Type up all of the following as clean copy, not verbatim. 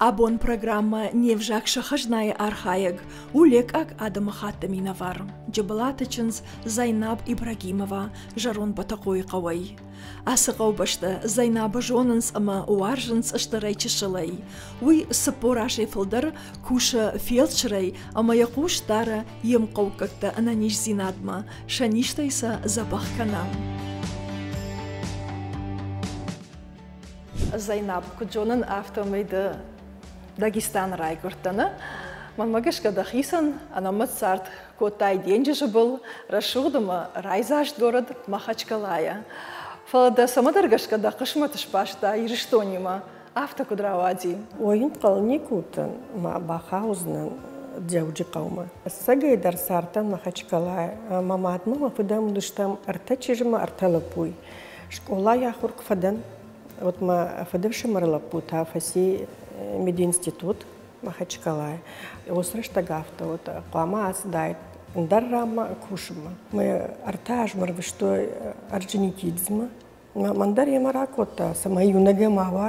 Абон программӕ Не взаг сӕ хӕзнайы архайӕг у лекъаг адӕмыхатты минӕвар Джыбылаты чындз Зайнаб Ибрагимова зӕронд Бӕтӕхъойы хъӕуӕй. Ацы хъӕубӕстӕ Зайнабы зонынц ӕмӕ уарзынц стырӕй-чысылӕй. Уый 40 азӕй фылдӕр кусы фелчырӕй ӕмӕ йӕ хъус дары йе мхъӕуккӕгты ӕнӕниздзинадмӕ, сӕ низтӕй сӕ дзӕбӕх кӕна. Зайнаб, куыд зонын, афтӕмӕй ды Дагестаны райгуырдтӕ, нӕ? Мӕнмӕ гӕсгӕ дӕхицӕн ӕнӕмӕт цард кодтай денджызы был, рӕсугъд ӕмӕ райдзаст город Махачкалайӕ. Фӕлӕ дӕ цӕмӕдӕр гӕсгӕ дӕ хъысмӕт сбаста Ирыстонимӕ. Афтӕ куыд рауади? Ой, ӕнхъӕл никуы уыдтӕн, мӕ бахаудзынӕн Дзӕуджыхъӕумӕ. Ӕцӕгӕй дӕр цардтӕн Махачкалайы. Мӕ мадмӕ мӕ фыдӕн уыдыстӕм ӕртӕ чызджы мӕ ӕртӕ лӕппуйы. Скъолайы ахуыр куы фӕдӕн, уӕд мӕ фыдыфсымӕры лӕппу та фӕци мединститут Махачкалайы. Уыцы рӕстӕг афтӕ уыд, хъуамӕ ацыдаид ӕндӕр ранмӕ кусынмӕ. Мӕ ӕртӕ азмӕ рвыстой Орджоникидзмӕ. Мӕн дӕр йемӕ ракодта, цӕмӕй иунӕгӕй ма уа.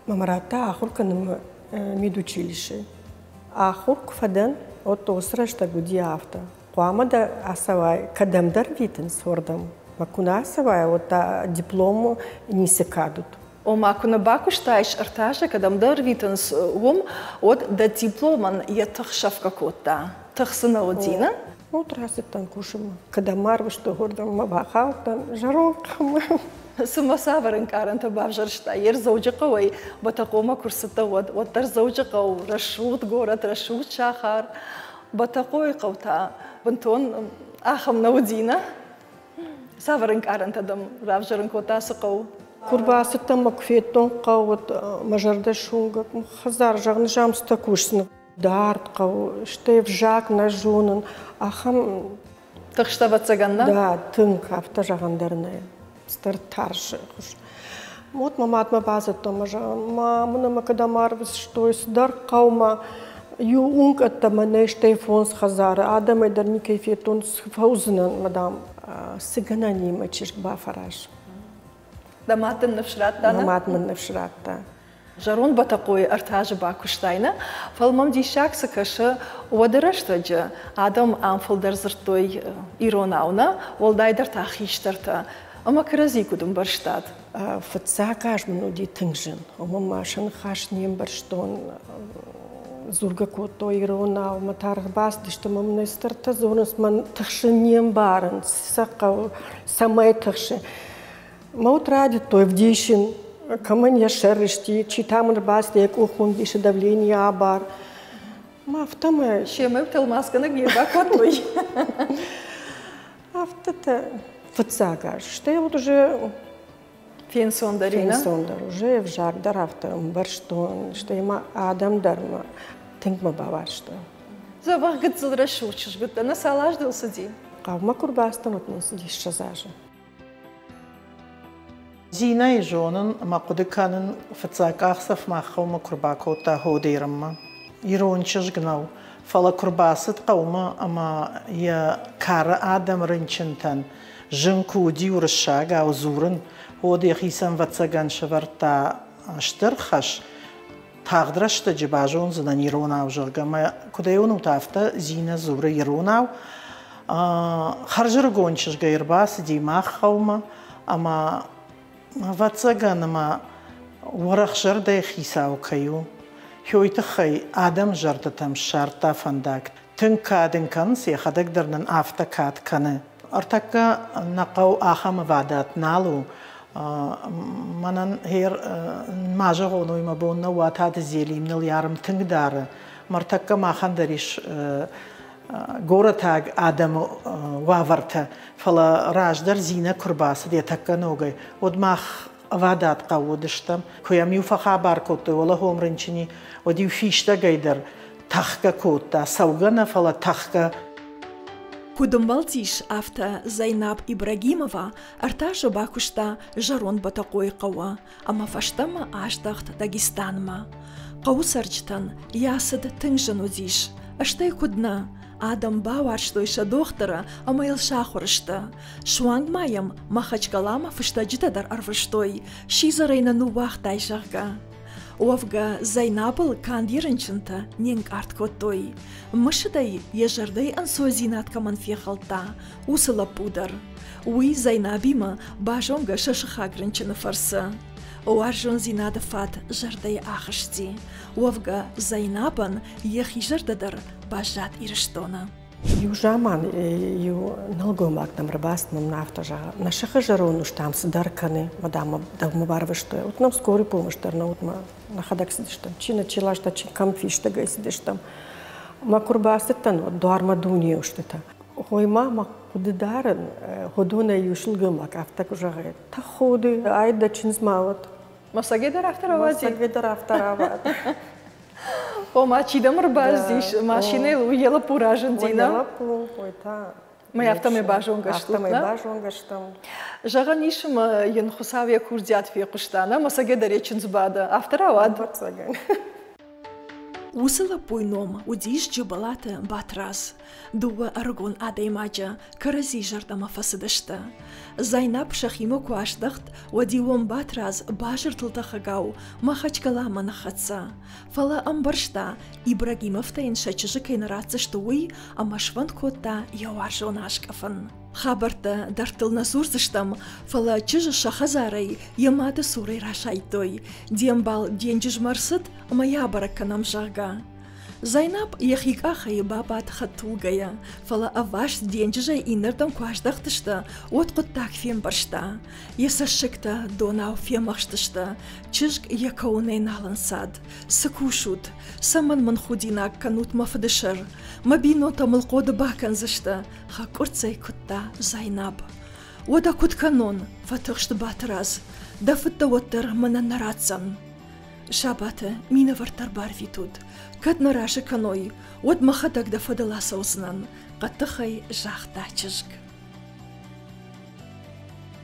Мӕ мӕ радта ахуыр кӕнынмӕ медучилищейы. Ахуыр куы фӕдӕн, уӕд уыцы рӕстӕг уыди афтӕ. Хъуамӕ дӕ ацӕуай, кӕдӕмдӕр витынц, уырдӕм. Мӕ куы нӕ ацӕуай, уӕд та диплом ницы кад уыд. Ома, куы нӕ бакуыстаис ӕртӕ азы, кӕдӕмдӕр ӕрвитынц уым, уӕд дӕ дипломӕн йӕ тых сӕфгӕ кодта. Тых цы нӕ уыди, нӕ? Вот рацыдтӕн кусынмӕ. Кӕдӕм арвыстой, уырдӕм мӕ бахаудтӕн зӕронд хъӕумӕ. Цымӕ цавӕр ӕнкъарӕнтӕ бавзӕрстай? Йе Дзӕуджыхъӕуӕй Бӕтӕхъомӕ куы рцыдтӕ, уӕд уӕддӕр Дзӕуджыхъӕу рӕсугъд горӕт, рӕсугъд сахар. Бӕтӕхъойы хъӕу та бынтон ахӕм нӕ уыди, нӕ? Цавӕр ӕнкъарӕнтӕ дӕм равзӕрын кодта ацы хъӕу? Куы рбацыдтӕн мӕ куы федтон хъӕу, уӕд мӕ зӕрдӕ суынгӕг. Хӕдзар, зӕгъын, замцтӕ кусдзынӕ. Дард хъӕу, стӕй ӕвзаг нӕ зонын. Ахӕм Тыхст, ӕвӕццӕгӕн, нӕ? Да, тынг, афтӕ зӕгъӕн дӕр нӕй. Цыдӕр тӕрсы. Вот мӕ мадмӕ бадзырдтон, мӕ зӕгъын, ма мын ӕмӕ кӕдӕм арвыстой, цыдӕр хъӕумӕ. Иу уынг ӕддӕмӕ нӕй, стӕй фондз хӕдзары, адӕмӕй дӕр никӕй федтон, цы фӕуыдзынӕн, мадам. Цы гӕнӕн и, мӕ чызг, бафӕраз. Дӕ мад дын ныфс радта, нӕ? Мӕ мад мын ныфс радта. Зӕронд Бӕтӕхъойы ӕртӕ азы бакуыстай, нӕ? Фӕлӕ мӕм диссаг цы кӕсы, уӕды рӕстӕджы адӕм ам фылдӕр дзырдтой иронау, нӕ? Уӕлдайдӕр та хистӕртӕ. Ӕмӕ кӕрӕдзи куыд ӕмбӕрстат? Фыццаг аз мын уыди тынг зын. Уымӕн мӕ сӕ ныхас не мбӕрстон. Дзургӕ кодтой иронау, мӕ таргъ бацыдысты, мӕ мын цыдӕртӕ дзурынц, мӕн тыхсын не мбарынц, сӕ хъӕуы, цӕмӕй тыхсы. Мӕ вот райдыдтой ӕвдисын, кӕмӕн йӕ сӕр рысти, чи та мын ӕрбацыд, йӕ къух мын дисы давление абар. Мӕ афтӕмӕй... Семӕ тӕлмацгӕнӕг не рбакодтой. Афтӕтӕ фыццаг аз. Стӕй вот уже Фенцондӕр, Фенцондӕр уже ӕвзаг дӕр афтӕ ӕмбӕрстон, стӕй ма адӕм дӕр мӕ тынг мӕ бауарзтой. Дзӕбӕх гыццыл рӕсугъд чызг уыдтӕ, нӕ цал аз дыл цыди? Хъӕумӕ куы рбацыдтӕн, уӕд мын цыди 20 азы. Зинӕйы зонын ӕмӕ хъуыды кӕнын, фыццаг къахдзӕф мах хъӕумӕ куы рбакодта Ходерынмӕ. Ирон чызг нӕу, фӕлӕ куы рбацыд хъӕумӕ ӕмӕ йӕ кары адӕм рынчынтӕн зын куы уыди уырыссагау дзурын, уӕд йӕхицӕн ӕвӕццӕгӕн сӕвӕрдта стыр хӕс, тагъд рӕстӕджы базондзынӕн иронау, зӕгъгӕ, ӕмӕ куыд ӕй уынут, афтӕ Зинӕ дзуры иронау. Хӕрзӕрыгон чызгӕй ӕрбацыди мах хъӕумӕ ӕмӕ, ӕвӕццӕгӕн, ӕмӕ уӕрӕх зӕрдӕйы хицау кӕй у, уый тыххӕй адӕм зӕрдӕтӕм ссардта фӕндаг. Тынг кад ын кӕнынц, йӕхӕдӕг дӕр нын афтӕ кад кӕны. Ӕртӕккӕ нӕ хъӕу ахӕм ӕвадат нал у. Мӕнӕн гъер ма зӕгъон, уый мӕ бон нӕу, Уататы Зелим ныл йӕ арм тынг дары. Мӕртӕккӕ махӕн дӕр ис горӕтаг адӕмы уавӕртӕ, фӕлӕ раздӕр Зинӕ куы рбацыд йӕ тӕккӕ ногӕй, уӕд мах ӕвадат хъӕу уыдыстӕм. Куы йӕм-иу фӕхабар кодтой, уӕлӕ хом рынчыни, уӕд-иу фистӕгӕй дӕр тӕхгӕ кодта, цӕугӕ нӕ, фӕлӕ тӕхгӕ. Куыд ӕмбӕлдис, афтӕ Зайнаб Ибрагимова ӕртӕ азы бакуыста зӕронд Бӕтӕхъойы хъӕуы ӕмӕ фӕстӕмӕ аздӕхт Дагестанмӕ. Хъӕуы цӕрджытӕн йӕ цыд тынг зын уыдис, стӕй куыд нӕ, адӕм бауарзтой сӕ дохтыры ӕмӕ йыл сахуыр сты. Суанг ма йӕм Махачкаламӕ фыстӕджытӕ дӕр ӕрвыстой, сидзӕрӕй нӕ ныууагътай, зӕгъгӕ. Уӕвгӕ, Зайнабыл канд йӕ рынчынтӕ не нкъард кодтой. Мысыд ӕй, йӕ зӕрдӕйы ӕнцойдзинад кӕмӕн фехӕлдта, уыцы лӕппу дӕр. Уый Зайнабимӕ базонгӕ сӕ сыхаг рынчыны фӕрцы. Уарзондзинады фат зӕрдӕйы ахызти. Уӕвгӕ, Зайнабӕн йӕхи зӕрдӕ дӕр баззад Ирыстоны. Иу заман иу нӕлгоймаг нӕм ӕрбацыд, мӕм афтӕ зӕгъы, нӕ сыхы зӕронд ус там цыдӕр кӕны, мадам дӕумӕ барвыстой. Вот нам скорый помощь дӕр нӕ уыд, нӕхӕдӕг цыдыстӕм. Чи нӕ чи ласта, чи кӕм фистӕгӕй цыдыстӕм. Мӕ куы рбацыдтӕн, уӕд дуармӕ дуне устытӕ. Ой, ма мӕ хъуыды дарын, уыдонӕй иу сылгоймаг афтӕ куы зӕгъы, тӕхуды, ай дӕ чындз ма уӕд. Мӕсӕгӕй дӕр афтӕ рауади? Мӕсӕгӕй дӕр афтӕ рауад. Ома, чи дӕм ӕрбацыдис, машинӕйыл уый йӕ лӕппу разынди, нӕ? Йӕ лӕппу, ой та. Мӕ афтӕмӕй базонгӕ стут, Афтӕмӕй базонгӕ стӕм. Зӕгъӕн ис, ӕмӕ йын Хуыцау йӕ курдиат фехъуыста, нӕ? Мӕсӕгӕй дӕр йӕ чындз бады. Афтӕ рауад? Ӕвӕццӕгӕн. Уыцы лӕппуйы ном уыдис Джыбылаты Батрадз. Дыууӕ ӕрыгон адӕймаджы кӕрӕдзи зӕрдӕмӕ фӕцыдысты. Зайнаб сӕхимӕ куы аздӕхт, уӕд-иу ӕм Батрадз базыртыл тӕхӕгау Махачкаламӕ ныххӕццӕ. Фӕлӕ ӕмбӕрста, Ибрагимовтӕ йын сӕ чызджы кӕй нӕ ратдзысты, уый, ӕмӕ сфӕнд кодта йӕ уарзон аскъӕфын. Хабӕрттӕ дӕрдтыл нӕ дзурдзыстӕм, фӕлӕ чызджы сӕ хӕдзарӕй йӕ мады цурӕй расайдтой, де мбал денджызмӕ ӕрцыд ӕмӕ йӕ абӕрӕг кӕнӕм, зӕгъгӕ. Зайнаб йӕхи къахӕй бабадт хӕдтулгӕйӕ, фӕлӕ ӕваст денджызӕй иннӕрдӕм куы аздӕхтысты, уӕд хъуыддаг фембӕрста. Йӕ цӕссыгтӕ донау фемӕхстысты, чызг йӕ кӕуынӕй нал ӕнцад. Цы кусут? Цӕмӕн мын худинаг кӕнут мӕ фыды сӕр? Мӕ бинонтӕ мыл хъоды бакӕндзысты, хӕкъуырццӕй куыдта Зайнаб. Уӕдӕ куыд кӕнон? фӕтыхст Батырадз. Дӕ фыд дӕ уӕддӕр мӕнӕн нӕ ратдзӕн. Сабаты минӕвӕрттӕ ӕрбарвитут. Кӕд нӕ разы кӕной, уӕд мӕхӕдӕг дӕ фӕдыл ацӕудзынӕн, хъӕддыхӕй загъта чызг.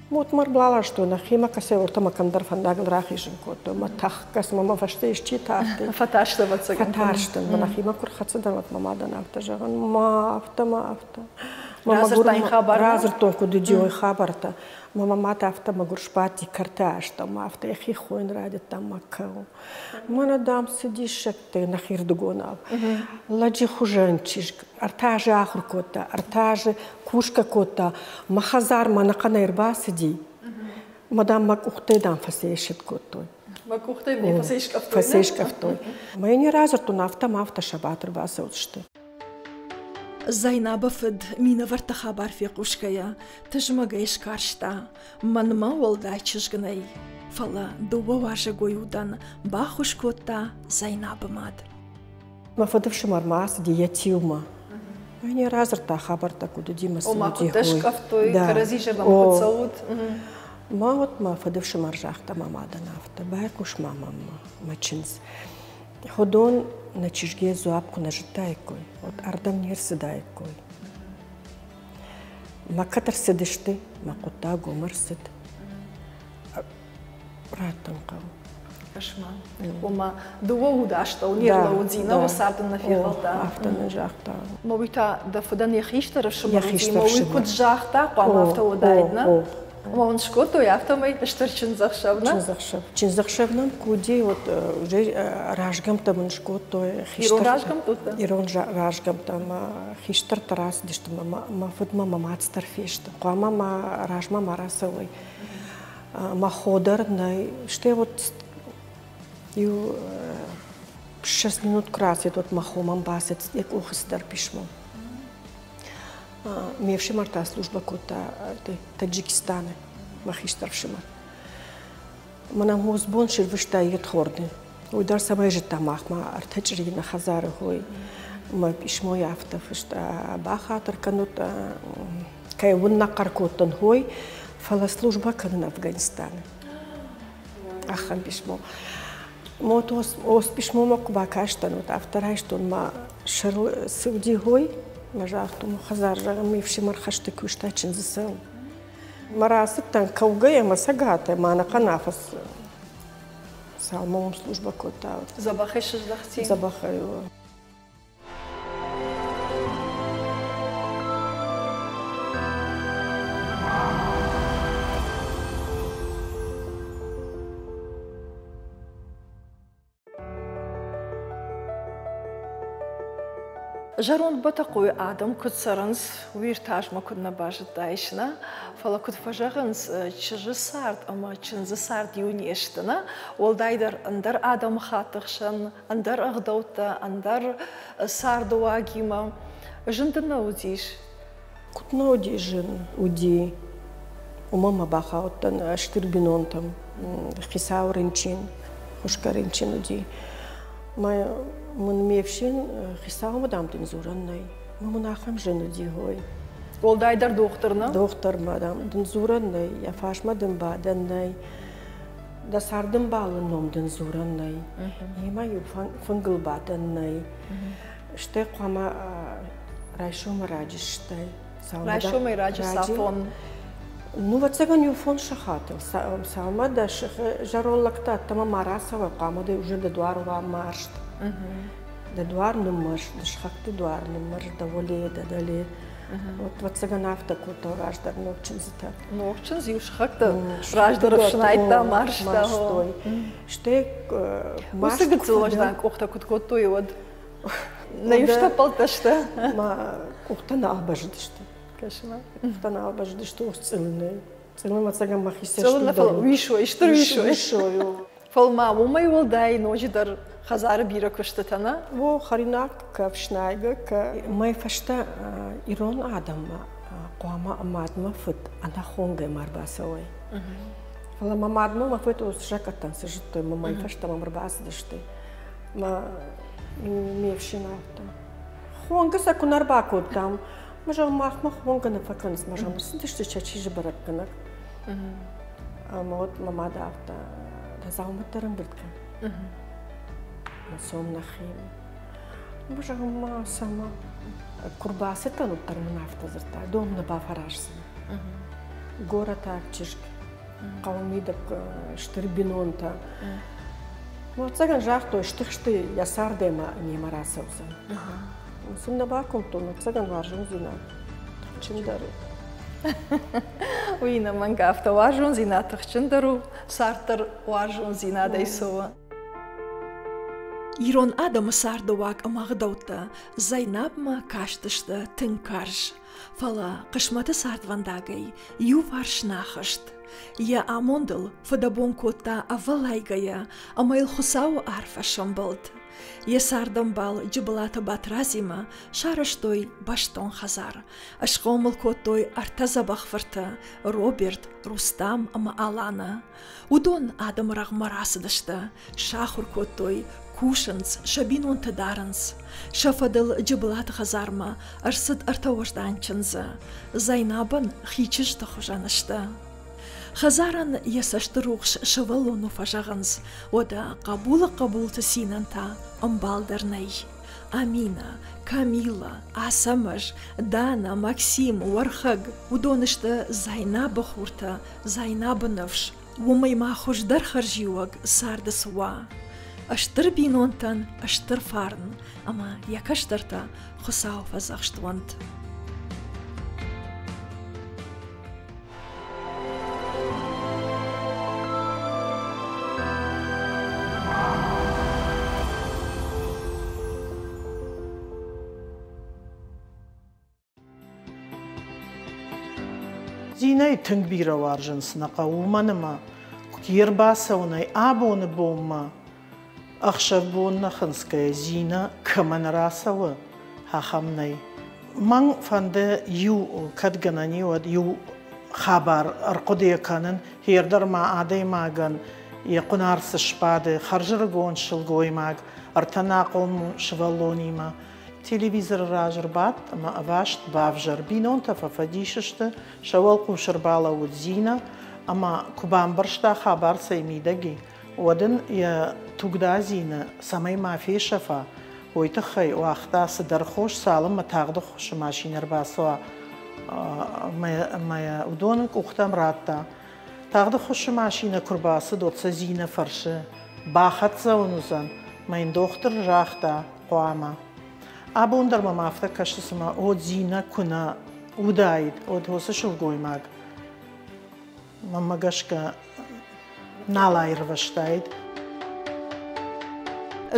Вот ма рбаластой нӕхимӕ кӕсӕй ортӕмӕ кӕмдӕр фӕндагыл рахизын кодтой. Мӕ тӕхгӕ, цыма мӕ фӕстӕ исчи тахти. Фӕтарстӕ, ӕвӕццӕгӕн. Фӕтарстӕн. Мӕ нӕхимӕ куы рхӕццӕ уӕд мӕ мадӕн афтӕ зӕгъын, ма афтӕ, ма афтӕ. Радзырдтай хабар? Радзырдтон, куыд уыди хабӕрттӕ. Мӕ мад афтӕ мӕгуыр сбадти кӕрты астӕумӕ, афтӕ йӕхи хойын райдыдта мӕ кӕуын. Мӕнӕ, дам, цы диссӕгтӕ нӕхирдыгонау. Лӕджы хуызӕн чызг ӕртӕ азы ахуыр кодта, ӕртӕ азы кусгӕ кодта. Мӕ хӕдзармӕ ӕнӕхъӕнӕй ӕрбацыди. Мӕ, дам, мӕ къухтӕй, дам, фӕцӕйсыд кодтой. Мӕ къухтӕй мын фӕцӕйскъӕфтой. Фӕцӕйскъӕфтой. Мӕ йын радзырдтон, афтӕ ма афтӕ сабат ӕрбацӕудзысты. Зайнабы фыд минӕвӕртты хабар фехъусгӕйӕ, тызмӕгӕй скарста, мӕнмӕ уӕлдай чызг нӕй, фӕлӕ дыууӕ уарзӕгой удӕн баххуыс кодта Зайнабы мад. Мӕ фыдыфсымӕр ма ацыди йӕ тиумӕ. Ӕниу радзырдта хабӕрттӕ, куыд уыди мӕ цы Ома, уыди, куыд дӕ уый. скъӕфтой, Да. кӕрӕдзи зӕрдӕмӕ куыд О. цӕут. Ма вот мӕ фыдыфсымӕр загъта мӕ мадӕн афтӕ, байхъус ма мӕнмӕ, мӕ чындз. Уыдон нӕ чызгӕй дзуапп куы нӕ зыдтаиккой, уӕд ардӕм не рцыдаиккой. Мӕ кӕд ӕрцыдысты, мӕ хъуыддаг уым ӕрцыд. Раттын хъӕуы. Кӕс-ма, ома дыууӕ уды астӕу не рлӕууыди, нӕ цард ын нӕ фехӕлдта. Афтӕ нын загъта. Мӕ уый та дӕ фыдӕн йӕ хистӕр ӕфсымӕр уыди, мӕ уый куыд загъта, хъуамӕ афтӕ уыдаид, нӕ? Ӕмӕ уын скодтой афтӕмӕй стыр чындзӕхсӕв, нӕ? Чындзӕхсӕв. Чындзӕхсӕв нӕм куы уыди, вот уже разгӕмттӕ мын скодтой. Ирон разгӕмттӕ уыдтӕ? Ирон разгӕмттӕ ӕмӕ хистӕртӕ рацыдысты мӕ фыдмӕ мӕ мад дӕр фесты. Хъуамӕ мӕ размӕ ма рацӕуой. Мӕ хо дӕр нӕй. Стӕй вот иу 6 минут куы рацыд, уӕд мӕ хо мӕм бацыд йӕ къухы цыдӕр писмо. Ме фсымӕр та службӕ кодта Таджикистаны, мӕ хистӕр фсымӕр. Мӕнӕ бон сырвыста йедхорны. Уый дӕр цӕмӕй зыдта махмӕ ӕртӕ чъирийы нӕ хӕдзары хой. Мӕ писмойы афтӕ фыста, бахатыр кӕнут, кӕй уын нӕ хъӕр кодтон хой, фӕлӕ службӕ кӕнын Афганистаны. Ахӕм писмо. Мот ос писмомӕ куы бакастӕн, уӕд афтӕ райстон мӕ сӕрыл цы уыди хой, мӕ загътон, хӕдзар зӕгъын, ме фсымӕр хӕсты куыста чындзы цӕуын. Мӕ рацыдтӕн кӕугӕйӕ мӕ цӕгатӕй, мӕ ӕнӕхъӕн афӕдз цалынмӕ уым службӕ кодта. Дзӕбӕхӕй сыздӕхти? Дзӕбӕхӕй. Зӕронд Бӕтӕхъойы адӕм куыд цӕрынц, уый иртасмӕ куыд нӕ базыдтаис, нӕ? Фӕлӕ куыд фӕзӕгъынц, чызджы цард ӕмӕ чындзы цард иу не сты, нӕ? Уӕлдайдӕр ӕндӕр адӕмыхатты хсӕн, ӕндӕр ӕгъдӕуттӕ, ӕндӕр цардыуагимӕ. Зын дын нӕ уыдис? Куыд нӕ уыди зын, уыди. Уымӕн ма бахаудтӕн стыр бинонтӕм. Хицау рынчын, хуысгӕ рынчын уыди. Мӕ мын ме фсин хицаумӕ, дам, дын дзурӕн нӕй. Мӕ мын ахӕм зын уыди, ой. Уӕлдайдӕр дохтыр, нӕ? Дохтырмӕ, дам, дын дзурӕн нӕй, йӕ фарсмӕ дын бадӕн нӕй. Дӕ цардӕмбалы ном дын дзурӕн нӕй. Йемӕ иу фынгыл бадӕн нӕй. Стӕй хъуамӕ райсомы раджы стай. Райсомӕй раджы цафон? Ну, ӕвӕццӕгӕн иу фондз сахатыл. Цалынмӕ дӕ зӕронд лӕгтӕ ӕддӕмӕ ма рацӕуой, хъуамӕ дӕ уже дӕ дуар уа марзт. Дӕ дуар ныммӕрзт, дӕ сыхӕгты дуар ныммӕрзт, дӕ уӕле, дӕ дӕле. Вот ӕвӕццӕгӕн афтӕ кодта раздӕр ног чындзытӕ. Ног чындз иу сыхӕгты раздӕр ӕфснайдта, марзта. Стӕй Уыцы гыццыл уӕздан къухтӕ куыд кодтой, уӕд? Нӕ иу стӕппӕлттӕ сты. Мӕ къухтӕ нал бӕззыдысты. Кӕсына. Къухтӕ нал бӕззыдысты ус цъылынӕй. Цъылын ӕцӕгӕн мӕхи цӕст Цъылын фӕлӕ уисой, стыр уисой. Уисой. Фӕлӕ ма уымӕй уӕлдай ноджыдӕр хӕдзары бирӕ куыстытӕ, нӕ? О, хӕринаг кӕ, ӕфснайгӕ кӕ. Мӕ фӕстӕ ирон адӕммӕ хъуамӕ мадмӕ фыд ӕнӕхонгӕ ма рбацӕуой. Фӕлӕ мӕ мадмӕ мӕ фыд закъӕттӕн цы зыдтой, мӕ мӕй фӕстӕмӕ ӕрбацыдысты. Мӕ ме фсин афтӕ. Хонгӕ сӕ куы нӕ рбакодтам, мӕ зӕгъ, махмӕ хонгӕ нӕ фӕкӕнынц, мӕ зӕгъ, цыдысты сӕ чызджы бӕрӕггӕнӕг. Ӕмӕ вот мӕ мад афтӕ, дӕ дзаумӕттӕ ӕрӕмбырд кӕн. Мӕ цом нӕхимӕ. Мӕ зӕгъ, ма цӕмӕ. Куы рбацыдтӕн, уӕддӕр мын афтӕ дзырдта, дом нӕ бафӕраздзынӕ. Горӕтаг чызг, хъӕуы мидӕг стыр бинонтӕ. Ӕвӕццӕгӕн загътой, стыхсты йӕ цардӕй ма немӕ рацӕудзӕн. Сын нӕ бакуымдтон, ӕвӕццӕгӕн уарзондзинад тыхджындӕр у. Уый ӕнӕмӕнг афтӕ уарзондзинад тыхджындӕр у, цард дӕр уарзондзинадӕй цӕуы. Ирон адӕмы цардыуаг ӕмӕ ӕгъдӕуттӕ Зайнабмӕ кастысты тынг карз. Фӕлӕ хъысмӕты цардвӕндагӕй иуварс нӕ ахызт. Йӕ амондыл фыдӕбон кодта ӕвӕллайгӕйӕ ӕмӕ йыл Хуыцауы арфӕ сӕмбӕлд. Йӕ цардӕмбал Джыбылаты Батрадзимӕ сарӕзтой бӕстон хӕдзар, схъомыл кодтой ӕртӕ дзӕбӕх фырты Роберт, Рустам ӕмӕ Аланы. Уыдон адӕмы рӕгъмӕ рацыдысты, сахуыр кодтой, кусынц, сӕ бинонтӕ дарынц. Сӕ фӕдыл Джыбылаты хӕдзармӕ ӕрцыд ӕртӕ уӕздан чындзы. Зайнабӕн хи чызджыты хуызӕн сты. Хӕдзарӕн йӕ цӕсты рухс сывӕллон у фӕзӕгъынц, уӕдӕ хъӕбулы хъӕбулты цинӕн та ӕмбал дӕр нӕй. Аминӕ, Камила, Ацӕмӕз, Дана, Максим, Уӕрхӕг уыдон сты Зайнабы хуртӕ, Зайнабы ныфс, уымӕй ма хуыздӕр хӕрзиуӕг царды цы уа. Стыр бинонтӕн стыр фарн ӕмӕ йӕ кӕстӕртӕ Хуыцауы фӕдзӕхст уӕнт. Зинӕйы тынг бирӕ уарзынц нӕ хъӕуы, уымӕн ӕмӕ йе рбацӕуынӕй абоны бонмӕ ӕхсӕв-бон нӕ хынцгӕйӕ Зинӕ кӕмӕн рацӕуы, ахӕм нӕй. Мӕн фӕнды иу, кӕд гӕнӕн и, уӕд иу хабар ӕрхъуыдыйӕ кӕнын, хердӕр ма адӕймагӕн йӕ хъуын арц сбады, хӕрзӕрыгон сылгоймаг ӕртӕнахъом сывӕллонимӕ Телевизоры раз ӕрбадт ӕмӕ ӕваст бавзӕр. Бинонтӕ фӕфӕдис сты, сӕ уӕлхъус ӕрбалӕууыд Зинӕ ӕмӕ куы бамбӕрста хабар цӕй мидӕг и, уӕд ын йӕ тугдадзины, цӕмӕй ма фесӕфа, уый тыххӕй уагъта цыдӕр хос, цалынмӕ тагъд ӕххуысы машинӕ ӕрбацӕуа ӕмӕ йӕ уыдоны къухтӕм радта. Тагъд ӕххуысы машинӕ куы рбацыд, уӕд сӕ Зинӕ фӕрсы, бахӕццӕ уын уыдзӕн? Мӕ йын дохтыр загъта, хъуамӕ. Абон дӕр мӕм афтӕ кӕсы, цыма о Зинӕ куы нӕ уыдаид, уӕд уыцы сылгоймаг мӕнмӕ гӕсгӕ нал аирвӕзтаид.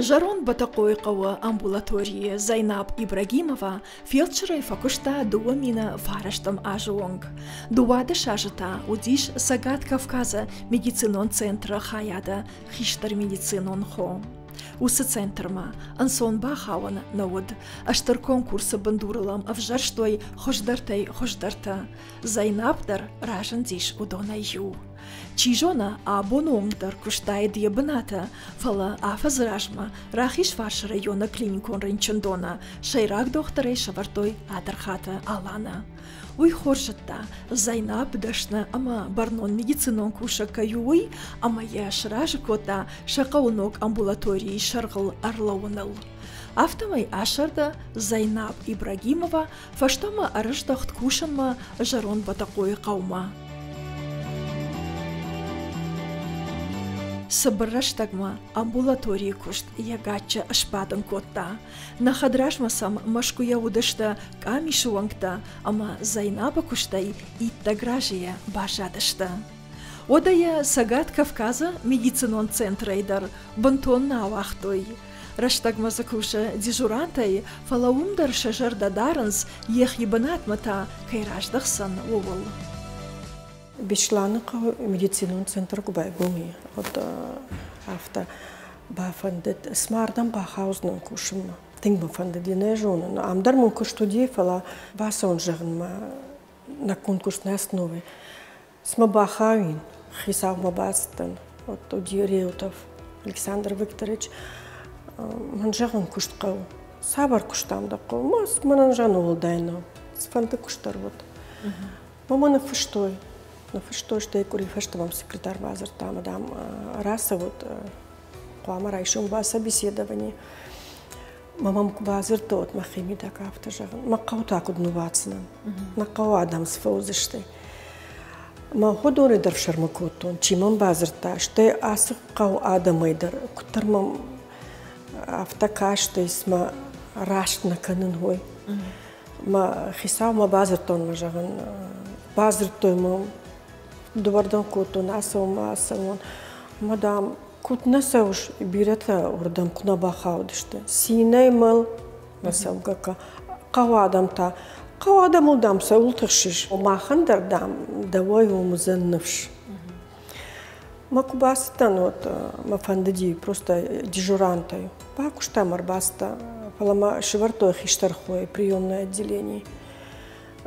Зӕронд Бӕтӕхъойыхъӕуы амбулаторийы Зайнаб Ибрагимова фелдшерӕй фӕкуыста 2009 азы онг. 12 азы та уыдис Цӕгат Кавказы медицинон центры хайады хистӕр медицинон хо. Уыцы центрмӕ ӕнцон бахауӕн нӕ уыд. Стыр конкурсы бындурыл ӕм ӕвзӕрстой хуыздӕртӕй хуыздӕртӕ. Зайнаб дӕр разындис уыдонӕй иу. Чи зоны, абоны онг дӕр куыстаид йӕ бынаты, фӕлӕ афӕдзы размӕ Рахизфарсы районы клиникон рынчындоны сӕйраг дохтырӕй сӕвӕрдтой Адырхаты Аланы. Уый хорз зыдта, Зайнаб дӕсны ӕмӕ бӕрнон медицинон кусӕг кӕй у, уый, ӕмӕ йӕ сразы кодта сӕ хъӕуы ног амбулаторийы сӕргъыл ӕрлӕууыныл. Афтӕмӕй асӕрды Зайнаб Ибрагимова фӕстӕмӕ ӕрыздӕхт кусынмӕ зӕронд Бӕтӕхъойы хъӕумӕ. Цыбыр рӕстӕгмӕ амбулаторийы куыст йӕ гаччы сбадын кодта. Нӕ хӕдразмӕ сӕм Мӕскуыйӕ уыдысты къамисы уӕнгтӕ ӕмӕ Зайнабы куыстӕй иттӕг разыйӕ баззадысты. Уӕдӕ йӕ Цӕгат Кавказы медицинон центрӕй дӕр бынтон нӕ ауагътой. Рӕстӕгмӕ дзы кусы дежурантӕй, фӕлӕ уым дӕр сӕ зӕрдӕ дарынц, йӕхи бынатмӕ та кӕй раздӕхдзӕн, ууыл. Беслӕны хъӕуы медицинон центр куы байгом и, уӕд афтӕ бафӕндыд, цыма ардӕм бахаудзынӕн кусынмӕ. Тынг мӕ фӕндыди, нӕ зонын. Ам дӕр мын куыст уыди, фӕлӕ бацӕуын зӕгъынмӕ на конкурсной основе. Цыма бахауин, хицаумӕ бацыдтӕн. Вот уыди Реутов Александр Викторович. Мӕн зӕгъын куыст хъӕуы. Цавӕр куыст ам дӕ хъӕуы? Мӕнӕн зӕгъын уӕлдай нӕу. Цыфӕнды куыст дӕр уыд. Мӕ ныффыстой. Ныффыстой, стӕй къуыри фӕстӕ мӕм секретарь бадзырдта ӕмӕ, дам, рацӕут, хъуамӕ райсом ба собеседование. Мӕ мӕм куы бадзырдта, уӕд мӕхимидӕг афтӕ зӕгъын, мӕ хъӕу та куыд ныууадздзынӕн, мӕ хъӕуы адӕм цы фӕуыдзысты. Мӕ уыдоны дӕр фсӕрмы кодтон, чи мӕм бадзырдта, стӕй ацы хъӕуы адӕмӕй дӕр, куыддӕр мӕм афтӕ кастӕй, цыма раст нӕ кӕнын, уый. Мӕ хицаумӕ бадзырдтон, мӕ зӕгъын, бадзырдтой мӕм, дыууӕрдӕм кодтон, ацӕуон ма ацӕуон. Мӕ, дам, куыд нӕ цӕуыс, бирӕтӕ уырдӕм куы нӕ бахаудысты. Цинӕй мӕл, мӕ цӕугӕ хъӕуы адӕм та, хъӕуы адӕмыл, дам, цӕуыл тыхсыс? Махӕн дӕр, дам, дӕуӕй уым уыдзӕн ныфс. Мӕ куы бацыдтӕн, уӕд мӕ фӕндыди просто дежурантӕй. Бакуыстам, ӕрбацыдтӕ, фӕлӕ мӕ сывӕрдтой хистӕр хойы приемное отделение.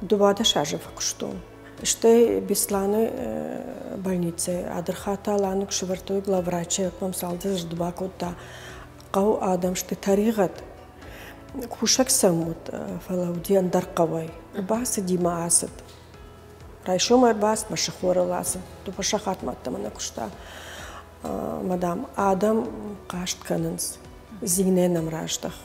12 азы фӕкуыстон. Стӕй Беслӕны больницӕйы Адырхаты Аланы куы сывӕрдтой главврачы, мӕм цалдӕр дзырды бакодта. Хъӕуы адӕм сты тӕригъӕд. Кусӕг сӕм уыд, фӕлӕ уыди ӕндӕр хъӕуӕй. Ӕрбацыди мӕ ацыд. Райсом ӕрбацыд, мӕ сихорыл ацыд. Дыууӕ сахатмӕ ӕддӕмӕ нӕ куыста. Мадам, адӕм хъаст кӕнынц. Зинӕ нӕм раздӕх.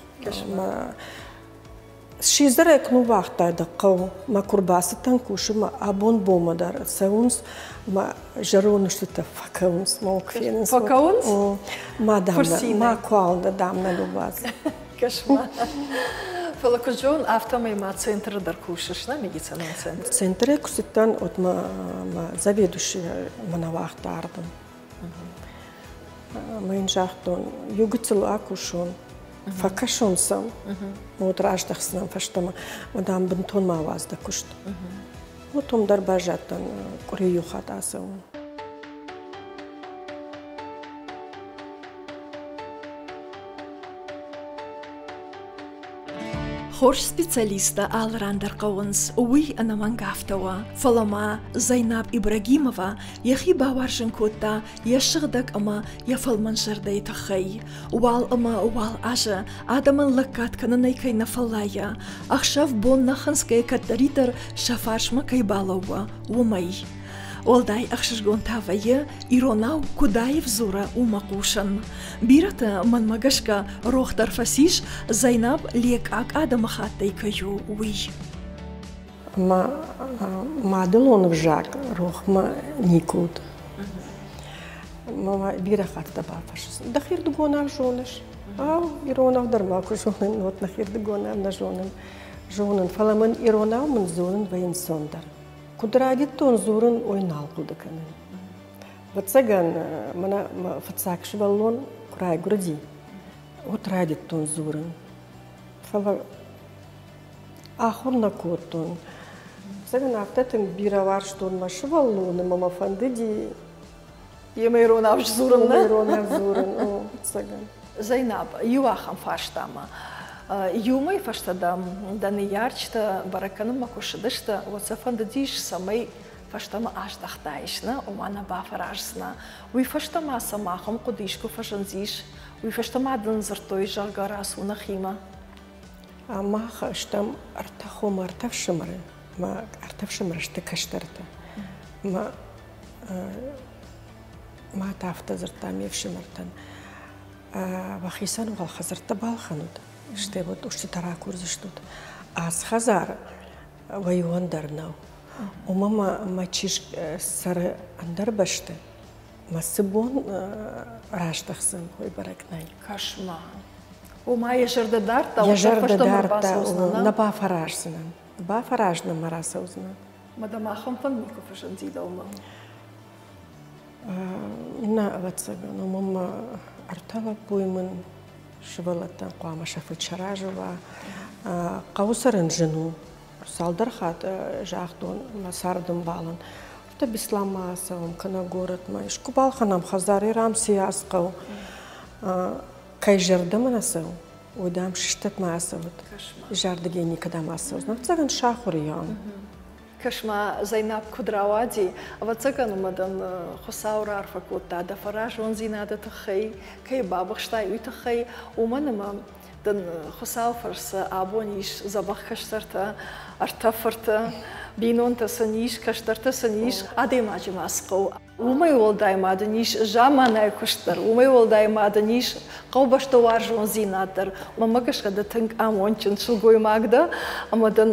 Сидзӕрӕй куы ныууагътай дӕ хъӕу, мӕ куы рбацыдтӕн кусынмӕ, абон бонмӕ дӕр цӕуынц, мӕ зӕронд устытӕ фӕкӕуынц, мӕ фенынц. Фӕкӕуынц? Ма, дам, ма куал, дам, нӕ ныууадз. Кӕс-ма. Фӕлӕ куыд зон, афтӕмӕй ма центры дӕр кусыс, нӕ медицинон центры? Центры куы цыдтӕн, уӕд мӕ заведующий мӕ нӕ уагъта ардӕм. Мӕ йын загътон, иу гыццыл акусон, фӕкӕсон сӕм, уӕд раздӕхдзынӕн фӕстӕмӕ, мӕ дам бынтон ма уадз дӕ куыст. Вот уым дӕр баззадтӕн къуыри иу хатт ацӕуын. Хорз специалисттӕ алы ран дӕр хъӕуынц, уый ӕнӕмӕнг афтӕ у. Фӕлӕ ма Зайнаб Ибрагимова йӕхи бауарзын кодта йӕ сыгъдӕг ӕмӕ йӕ фӕлмӕн зӕрдӕйы тыххӕй. Уал ӕмӕ уал азы адӕмӕн лӕггад кӕнынӕй кӕй нӕ фӕллайы, ӕхсӕв бон нӕ хынцгӕйӕ кӕддӕриддӕр сӕ фарсмӕ кӕй балӕууы, уымӕй. Уӕлдай ӕхсызгон та вӕййы, иронау куыд аив дзуры, уымӕ хъусын. Бирӕтӕ, мӕнмӕ гӕсгӕ, рох дӕр фӕцис, Зайнаб лекъаг адӕмыхаттӕй кӕй у, уый. Мӕ мадӕлон ӕвзаг рохмӕ никуы уыд. Мӕ бирӕ хаттытӕ бафӕрсынц. Дӕхирдыгонау зоныс? Ау, иронау дӕр ма куы зонын, уӕд нӕхирдыгонау нӕ зонын. Зонын, фӕлӕ мын иронау мын зонын вӕййы ӕнцондӕр. Куыд райдыдтон дзурын, уый нал хъуыды кӕнын. Ӕвӕццӕгӕн, мӕнӕ мӕ фыццаг сывӕллон куы райгуырди, Уӕд райдыдтон дзурын. Фӕлӕ ахуыр нӕ кодтон. Зӕгъын, афтӕ тынг бирӕ уарзтон мӕ сывӕллоны, ӕмӕ мӕ фӕндыди Йемӕ иронау сдзурын, нӕ? Иронау дзурын, о, ӕцӕгӕн. Зайнаб, иу ахӕм фарстамӕ. Иу мӕй фӕстӕ дӕм дӕ ныййарджытӕ бӕрӕг кӕнынмӕ куы ссыдысты, уӕд сӕ фӕндыдис, цӕмӕй фӕстӕмӕ аздӕхтаис, нӕ, ома нӕ бафӕраздзынӕ. Уый фӕстӕ ма сӕм ахӕм хъуыды искуы фӕзындис? Уый фӕстӕ ма дын дзырдтой, зӕгъгӕ, рацу нӕхимӕ? Мах стӕм ӕртӕ хомӕ, ӕртӕ фсымӕры. Мӕ ӕртӕ фсымӕры сты кӕстӕртӕ. Мӕ мад афтӕ дзырдта ме фсымӕртӕн: уӕхицӕн уал хӕдзӕрттӕ балхӕнут, стӕй уӕд устытӕ ракурдзыстут. Ацы хӕдзар уӕ иуӕн дӕр нӕу. Уымӕ мӕ мӕ чызг цӕры ӕндӕр бӕсты. Мӕ цы бон раздӕхдзӕн, уый бӕрӕг нӕй. Кӕс-ма. Ома йӕ зӕрдӕ дардта, йӕ зӕрдӕ дардта, нӕ бафӕраздзынӕн. Бафӕраздзынӕн мӕ рацӕудзынӕн. Мӕ дӕм ахӕм фӕнд никуы фӕзынди дӕумӕ? Нӕ, ӕвӕццӕгӕн, уымӕн мӕ ӕртӕ лӕппуйы мын сывӕллӕттӕн хъуамӕ сӕ фыд саразы уа. Хъӕуы цӕрын зын у. Цалдӕр хатт загътон мӕ цардӕмбалӕн, афтӕ Бесланмӕ ацӕуӕм кӕнӕ горӕтмӕ. Искуы балхӕнӕм хӕдзар, Рамсиас хъӕу. Кӕй зӕрдӕмӕ нӕ цӕуы, уый, дам, сыстӕтмӕ ацӕуӕд. Изӕрдыгӕй никӕдӕм ацӕудзӕн. Ӕвӕццӕгӕн, сахуыр и ам. Кӕс-ма, Зайнаб куыд рауади, ӕвӕццӕгӕн, уымӕ дын Хуыцау раарфӕ кодта дӕ фӕразондзинады тыххӕй, кӕй бабыхстай, уый тыххӕй, уымӕн ӕмӕ дын Хуыцауы фӕрцы абон ис дзӕбӕх кӕстӕртӕ, ӕртӕ фырты, бинонтӕ сын ис, кӕстӕртӕ сын ис, адӕймаджы ма цы хъӕуы. Уымӕй уӕлдай ма дын ис заманайы куыст дӕр, уымӕй уӕлдай ма дын ис хъӕубӕсты уарзондзинад дӕр. Мӕнмӕ гӕсгӕ дӕ тынг амондджын сылгоймаг дӕ, ӕмӕ дын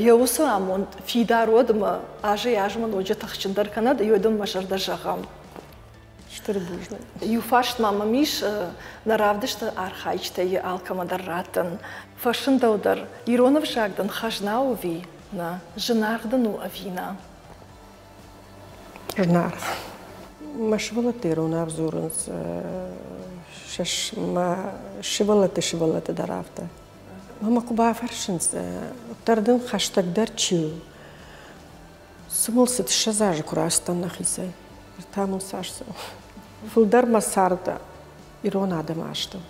йӕ уыцы амонд фидар уӕд ӕмӕ азӕй-азмӕ ноджы тыхджындӕр кӕнӕд, иу дын мӕ зӕрдӕ зӕгъӕм. Стыр бузныг. Иу фарст ма мӕм ис, нӕ равдысты архайджытӕй алкӕмӕ дӕр раттын. Фӕрсын дӕу дӕр, ирон ӕвзаг дын хӕзна у ӕви нӕ, зынаргъ дын у ӕви нӕ? Зынаргъ. Мӕ сывӕллӕттӕ иронау дзурынц, мӕ сывӕллӕтты сывӕллӕтты дӕр афтӕ. Мӕ куы бафӕрсынц, уӕддӕр дын хӕстӕгдӕр чи у? Цы мыл цыд, 20 азы куы рацыдтӕн нӕхицӕй, ныр та мыл цас цӕуы. Фылдӕр мӕ цард ирон адӕмы астӕу.